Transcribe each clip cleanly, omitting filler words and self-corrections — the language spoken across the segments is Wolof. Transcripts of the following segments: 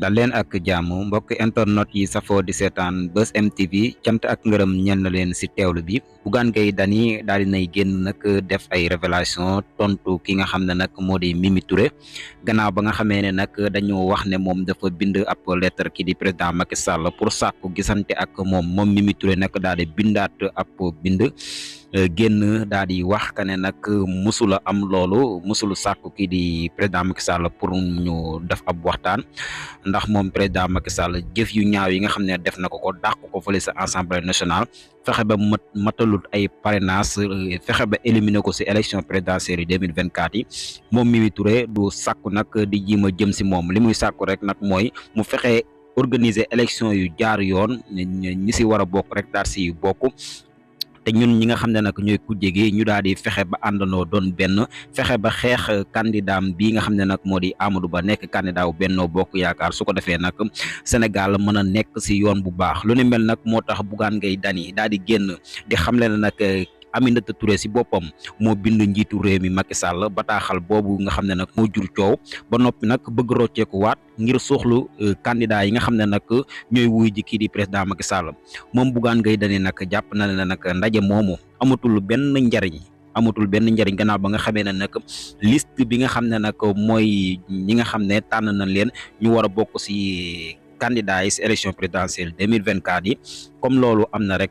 dal leen ak jàmm mbokk internet yi safoo di seetaan Buzz M TV cant ak ngërëm ñel na leen si teewlu bi Bougane Gueye Dany daal dinay génn nag def ay révélation tontu ki nga xam ne nag moo di Mimi Touré gannaaw ba nga xamee ne nag dañu wax ne moom dafa bind ab lettre ki di président Macky Sall pour sàkku gisante ak moom Mimi Touré nag daal di bindaat ab bind génn daal di wax ka ne nag musula am loolu musulu sàkku kii di président Macky Sall pour ñu def ab waxtaan ndax moom président Macky Sall jëf yu ñaaw yi nga xam ne def na ko dàq ko fële sa assemblée nationale fexe ba matalut ay parrainage fexe ba éliminer ko si élection présidentielle yi 2024 yi moom Mimi Touré du sàkku nag di jiima jëm si moom li muy sàkku rek nag mooy mu fexe organiser élection yu jaar yoon ñi si war a bokk rek daal si bokk te ñun ñi nga xam ne nag ñooy kujje gi ñu daal di fexe ba àndandoo doon benn fexe ba xeex candidat bii nga xam ne nag moo di Amadou Ba nekk candidat wu Benno Bokk Yaakaar su ko defee nag Sénégal mën a nekk si yoon bu baax lu ni mel nag moo tax Bougane Gueye Dany daal di génn di xamle ne nag Aminata Touré si boppam moo bind njiitu réew mi Macky Sall bataaxal boobu nga xam ne nag moo jur coow ba noppi nag bëgg rocceeku waat ngir soxlu candidat yi nga xam ne nag ñooy wuy ji kii di président Macky Sall moom Bougane Gueye Dany nag jàpp na ne nag ndaje moomu amatul benn njariñ gannaaw ba nga xamee ne nag liste bi nga xam ne nag mooy ñi nga xam ne tànn nañ leen ñu war a bokk si candidat yi si élection présidentielle 2024 yi comme loolu am na rek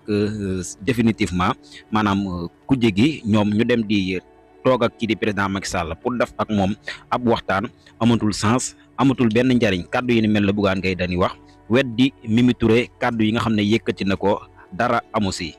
définitivement maanaam kujje gi ñoom ñu dem di toog ak kii di président Macky Sall pour def ak moom ab waxtaan amatul sens amatul benn njariñ kàddu yi ni mel la Bougane Gueye Dany wax weddi Mimi Touré kàddu yi nga xam ne yëkkati na ko dara amu si